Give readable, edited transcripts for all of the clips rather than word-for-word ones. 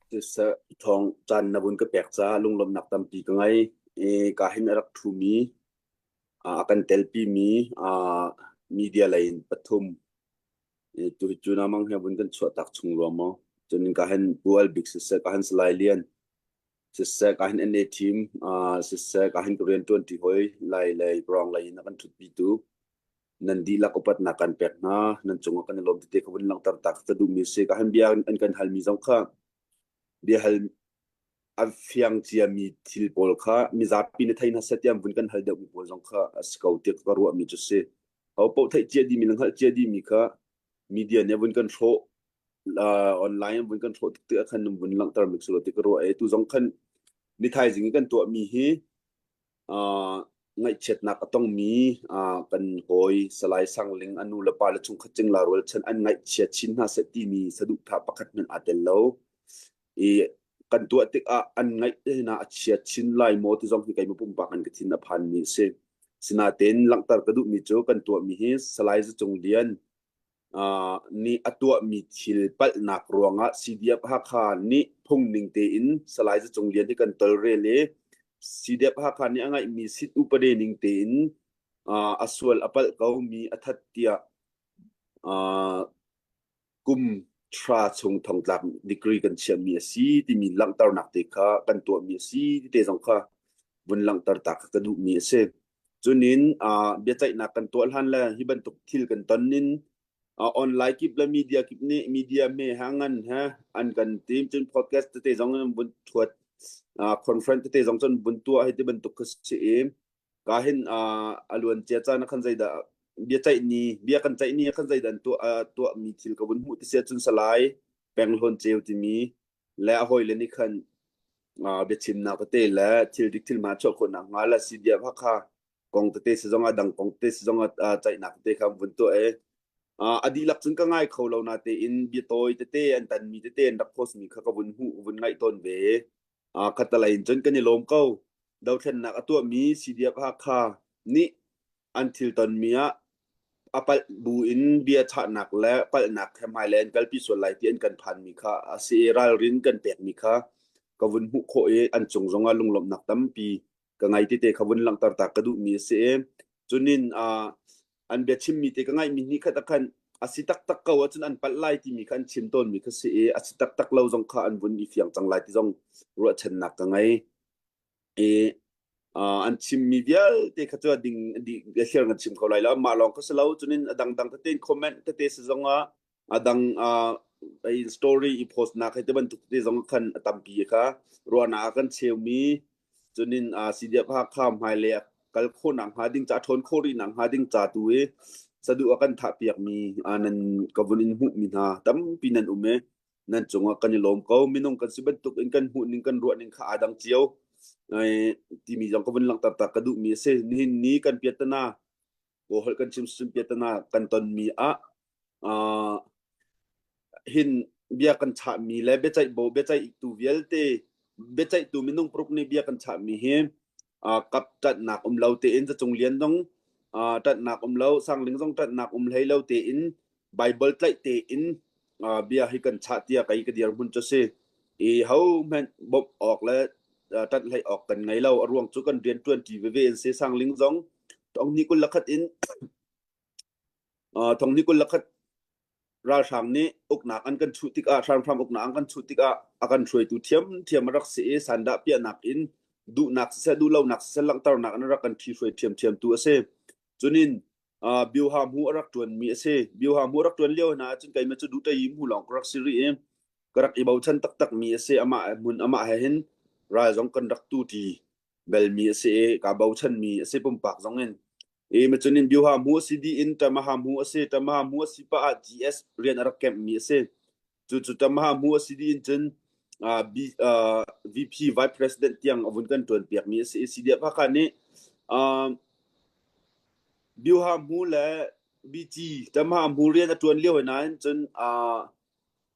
Siseh, thawng caan na vun ka pek caah lunglawmhnak tampi ka ngei. I ka hin a rak ṭhumi, a kan telpimi media lei in pathum tu hi cu namang he vun kan chuahtak chung rua maw. Cun ka hin Pu Al Bik siseh, ka hin Salai Lian siseh, ka hin NA team siseh, ka hin ka rian ṭuanṭi hawi Lai lei Rong lei in a kan ṭhutpitu nan dihlak upatnak kan pek hna. Nan cungah kan i lawm tete ka vun langhter ta ka duhmi a si. Ka han bia an kan halmi zong kha bia hal a fiang ciami thil pawl kha mizapi na thei hna seh tiah vun kan hal deuhmi pawl zong kha a si ko tiah ka ruahmi cu si. Ho paoh theih cia dihmi le hngalh cia dihmi kha media nih vun kan hrawh online vun kan hrawh tik tikah khan vun langhter mi si lo ti ka ruah e tu zong khan ni thaizing i kan tuahmi hi ngaihchiatnak a tongmi kan hawi Salai Sang Ling a nu le pa le chungkhat cingla rualchan an ngaihchia chin hna seh timi saduhthah pakhat hmanh aa tel lo. I kan tuah tikah an ngaih hna a chia chin lai maw ti zong hi keimah pumpak in ka thin a phanmi a si. Sinain langhter ka duhmi cu kan tuahmi hi Salai Za Cung Lian nih a tuahmi thil palhnak ruangah CDF Hakha nih phungning tein Salai Za Cung Lian hi kan tolrel i CDF Hakha nih a ngeihmi sit upade ning tein a sual a palh ko mi a that tiah kum thra chung thongtlak degree kan chiahmi a si timi langhternak te kha kan tuahmi a si ti te zong kha vun langhter ta kha ka duhmi a si. Cunin biaceihnak kan tuah hlan le hi bantuk thil kan ton in online kip le media kip nih media me ha ngan he an kan tim cun podcast tete zong in vun thuat conference tete zong cun vun tuah hi ti bantuk kha si i ka hin a luan cia caan ah khan zeidah biaceih ni bia kan ceih ni ah khan zeidah an tuah tuah mi thil ka vun hmuh ti sia cun salai peng hlawn ceu timi le a hawile nih khan biachimnak tete le thil dik thil ma chuah khawh nak hnga le CDF Hakha kong tete si zong ah dang kong tete si zong ah ceihnak tete kha vun tuah i a dihlak cun ka ngai kho lo na tein bia tawi tete an tan mi tete an rak post mi kha ka vun hmuh vun ngaih tawn ve. Khattalei in cun kan i lawm ko. Dothlennak a tuahmi CDF Hakha nih an thil tonmi ah a palh bu in bia chahnak le palhnak he hmailei an kalpi sual lai ti an kan phanmi kha a si i ralrin kan pekmi kha ka vun hmuh khawh i an cung zongah lunglawmhnak tampi ka ngei tete kha vun langhter ta ka duhmi a si i cunin an biachimmi te ka ngaihmi hnih khat ah khan a si taktak ko ahcun an palh lai timi kha an chim tawnmi kha si i a si taktak lo zong kha an vun i fiang cang lai ti zong ruahchannak ka ngei. I an chimmi vialte kha cu a ding dih hliar kan chim kho lai lo mah lawng kha si lo cunin a dangdang tete in comment tete si zong ah a dang story i post nak hei te bantuk tete zong khan a tampi kha ruahnak a kan cheumi cunin CDF Hakha hmailei a kal khawhnak hnga ding ca ṭhawn khawh rih nak hnga ding ca tu i saduh a kan thah piakmi nan ka vun in hmuhmi hna tampi nan um i nan cungah kan i lawm ko. Minung kan si bantuk in kan hmuh ning kan ruah ning kha aa dang cio timi zong ka vun langhter ta ka duhmi a si. Nihin ni kan piatana kawl kan chim sim piatana kan tonmi ah hin bia kan chahmi le biaceih bo biaceihtu vialte biaceihtu minung paruk nih bia kan chahmi hi kap ṭanhnak um lo tein zacung lian zong ṭanhnak um lo sangling zong ṭanhnak um hlei lo tein Bible tlaih tein bia hi kan chah tiah kei ka dirhmun cu si i ho hmanh bawmh awk le ṭanh hlei awk kan ngei lo. A ruang cu kan rian ṭuan ṭi veve in si. Sangling zong thong hnih 21 in thong hnih 21 ralhrang nih uknak an kan chuh tikah hramhram uknak an kan chuh tikah a kan hruaitu ṭhiamṭhiam a rak si i sandah piahnak in duhnak siseh duhlonak siseh langhternak in a rak kan ṭhihruai ṭhiamṭhiamtu a si. Cunin Bioha hmu a rak ṭuanmi a si. Bioha hmu a rak ṭuan lio hna ahcun keimah cu duhṭei hmu lawng ka rak si rih i ka rak i bochan taktakmi a si. Amah hmun amah he hin ral zong kan rak tu ṭi belmi a si i kaa bochanmi a si pumpak zong in. I macun in Bioha hmu a si dih in Tamaha hmu a si. Tamaha hmu a si pah ah GS rian a rak kemhmi a si. Cucu Tamaha hmu a si dih in cun B, uh, VP Vice President tiang a vun kan ṭuan piakmi a si i CDF Hakha nih uh, Bioha hmu le BG Tamaha hmu rian a ṭuan lio nain cun uh,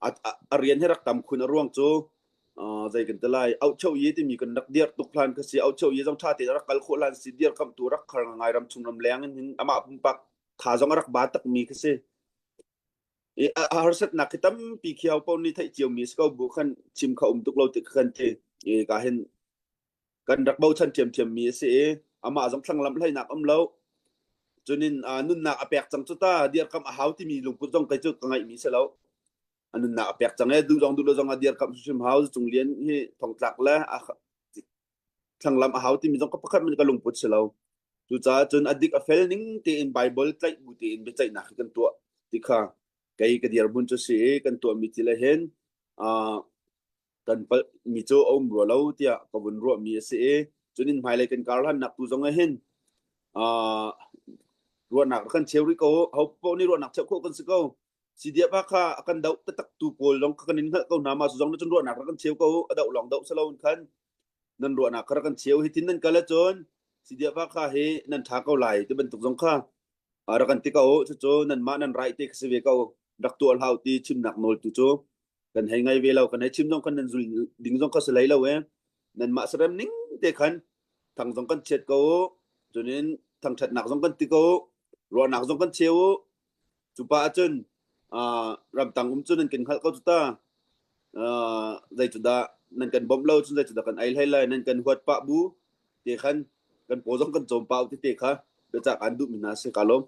a, a, a rian hi rak tam khun a ruang cu uh, zei kan ti lai auhcheu ye timi kan rak dirh tuk hlan kha si auhcheu ye zong ṭha tein a rak kal khawh hlan si dirkamhtu rak khar ngai ram chung ram leng in hin amah pumpak tha zong a rak ba takmi kha si. I a harsatnak khi tampi khi ho paoh nih theih ciomi si ko bu khan chim kha um tuk lo ti kha kan ti. I ka hin kan rak bochan ṭhiamṭhiammi a si i amah zong thlanglamh hleinak um lo. Cunin nunnak a pek cang cu ta dirkamh a hau timi lungput zong kei cu ka ngeihmi si lo. A nunnak a pek cang e duh zong duh lo zong a dirkamh hrimhrim hau. Cung Lian hi thongtlak le a thlanglamh a hau timi zong ka pakhat man ka lungput si lo. Cucaah cun a dik a fel ning tein Bible tlaih bu tein biaceihnak hi kan tuah ti kha kei ka dirhmun cu si i kan tuahmi thil ah hin kan palhmi cu a um rua lo tiah ka vun ruahmi a si i cunin hmailei kan karhlannak tu zong ah hin ruahnak kan cheu rih ko. Ho paoh nih ruahnak cheuh khawh kan si ko. CDF kha a kan doh taktak tu pawl zong kha kan in hngalh ko hna ma zong na cun ruahnak rak kan cheu ko a doh lawng doh salo in khan nan ruahnak kha rak kan cheu hi tin nan kal ahcun CDF kha hi nan tha ko lai ti bantuk zong kha rak kan ti ko cucu nanmah nan right te kha si ve ko rak tuah hlau ti chimnak nawl tu cu kan hei ngai ve lo kan hei chim zong khan nan zul ding zong kha si lei lo e nanmah sarem ning te khan thang zong kan chiat ko cunin thangthatnak zong kan ti ko ruahnak zong kan cheu Cu pa ahcun ramtang um cu nan kan hngalh ko cu ta. Zei cu dah nan kan bawmh lo cun zei cu dah kan ei hlei lai nan kan huat pah bu te khan kan paw zong kan cawm pah te te kha biacah kaan duhmi hna si ka lawm.